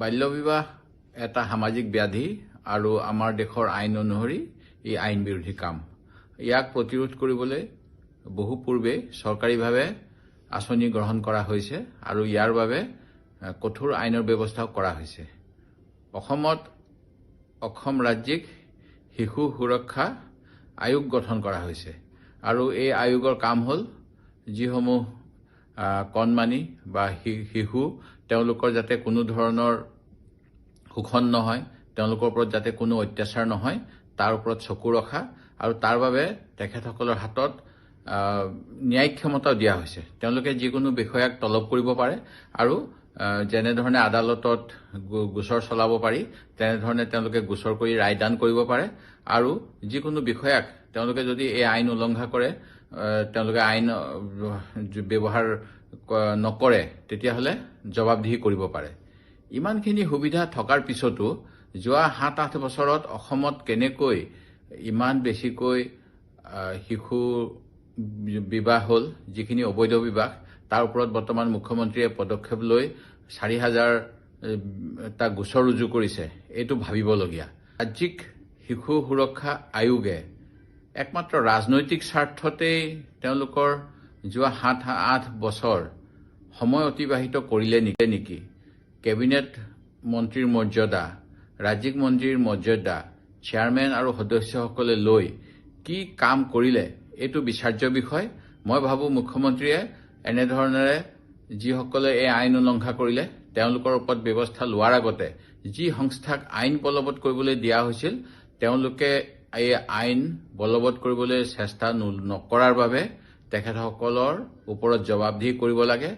বাল্যবিবাহ এটা সামাজিক ব্যাধি আৰু আমাৰ দেশৰ আইন অনুসৰি ই আইন বিৰোধী কাম। ইয়াক প্ৰতিৰোধ কৰিবলৈ বহু পূৰ্বে চৰকাৰীভাৱে আঁচনি গ্ৰহণ কৰা হৈছে আৰু ইয়াৰ বাবে কঠোৰ আইনৰ ব্যৱস্থাও কৰা হৈছে। অসমত অসম ৰাজ্যিক শিশু সুৰক্ষা আয়োগ গঠন কৰা হৈছে আৰু এই আয়োগৰ কাম হ'ল যিসমূহ কণমানি বা শিশু, তেওঁলোকৰ যাতে কোনো ধৰণৰ শোষণ নহয়, তেওঁলোকৰ ওপৰত যাতে কোনো অত্যাচাৰ নহয়, তাৰ ওপৰত চকু ৰখা আৰু তাৰ বাবে তেখেতসকলৰ হাতত ন্যায়িক ক্ষমতাও দিয়া হৈছে। তেওঁলোকে যিকোনো বিষয়াক তলব কৰিব পাৰে আৰু যেনেধৰণে আদালতত গোচৰ চলাব পাৰি, তেনেধৰণে তেওঁলোকে গোচৰ কৰি ৰায়দান কৰিব পাৰে আৰু যিকোনো বিষয়াক তেওঁলোকে যদি এই আইন উলংঘা কৰে, তেওঁলোকে আইন ব্যৱহাৰ নকৰে, তেতিয়াহ'লে জবাবদিহি কৰিব পাৰে। ইমানখিনি সুবিধা থকাৰ পিছতো যোৱা 7-8 বছৰত অসমত কেনেকৈ ইমান বেছিকৈ শিশু বিবাহ হ'ল, যিখিনি অবৈধ বিবাহ, তাৰ ওপৰত বৰ্তমান মুখ্যমন্ত্ৰীয়ে পদক্ষেপ লৈ 4000 টা গোচৰ ৰুজু কৰিছে, এইটো ভাবিবলগীয়া। ৰাজ্যিক শিশু সুৰক্ষা আয়োগে একমাত্ৰ ৰাজনৈতিক স্বাৰ্থতেই তেওঁলোকৰ যোৱা 7-8 বছৰ সময় অতিবাহিত কৰিলে নেকি? কেবিনেট মন্ত্ৰীৰ মৰ্যাদা, ৰাজ্যিক মন্ত্ৰীৰ মৰ্যাদা চেয়াৰমেন আৰু সদস্যসকলে লৈ কি কাম কৰিলে, এইটো বিচাৰ্য বিষয়। মই ভাবোঁ মুখ্যমন্ত্ৰীয়ে এনেধৰণেৰে যিসকলে এই আইন উলংঘা কৰিলে, তেওঁলোকৰ ওপৰত ব্যৱস্থা লোৱাৰ আগতে যি সংস্থাক আইন বলবৎ কৰিবলৈ দিয়া হৈছিল, তেওঁলোকে এই আইন বলবৎ কৰিবলৈ চেষ্টা নকৰাৰ বাবে তেখেতসকলৰ ওপৰত জবাবদিহি কৰিব লাগে।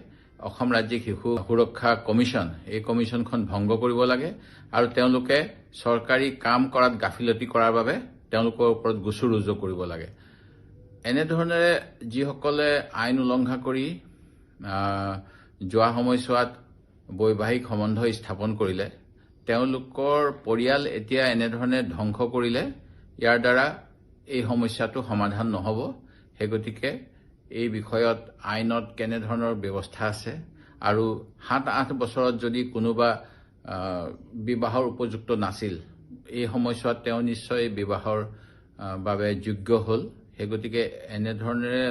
অসম ৰাজ্যিক শিশু সুৰক্ষা কমিশ্যন, এই কমিশ্যনখন ভংগ কৰিব লাগে আৰু তেওঁলোকে চৰকাৰী কাম কৰাত গাফিলতি কৰাৰ বাবে তেওঁলোকৰ ওপৰত গোচৰ ৰুজু কৰিব লাগে। এনেধৰণেৰে যিসকলে আইন উলংঘা কৰি যোৱা সময়ছোৱাত বৈবাহিক সম্বন্ধ স্থাপন কৰিলে, তেওঁলোকৰ পৰিয়াল এতিয়া এনেধৰণে ধ্বংস কৰিলে ইয়াৰ দ্বাৰা এই সমস্যাটো সমাধান নহ'ব। সেই গতিকে এই বিষয়ত আইনত কেনেধৰণৰ ব্যৱস্থা আছে আৰু 7-8 বছৰত যদি কোনোবা বিবাহৰ উপযুক্ত নাছিল, এই সময়ছোৱাত তেওঁ নিশ্চয় বিবাহৰ বাবে যোগ্য হ'ল। সেই গতিকে এনেধৰণেৰে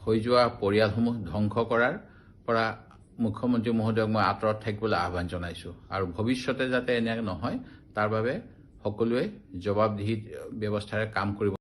হৈ যোৱা পৰিয়ালসমূহ ধ্বংস কৰাৰ পৰা মুখ্যমন্ত্ৰী মহোদয়ক মই আঁতৰত থাকিবলৈ আহ্বান জনাইছোঁ আৰু ভৱিষ্যতে যাতে এনে নহয়, তাৰ বাবে সকলোৱে জবাবদিহি ব্যৱস্থাৰে কাম কৰিব।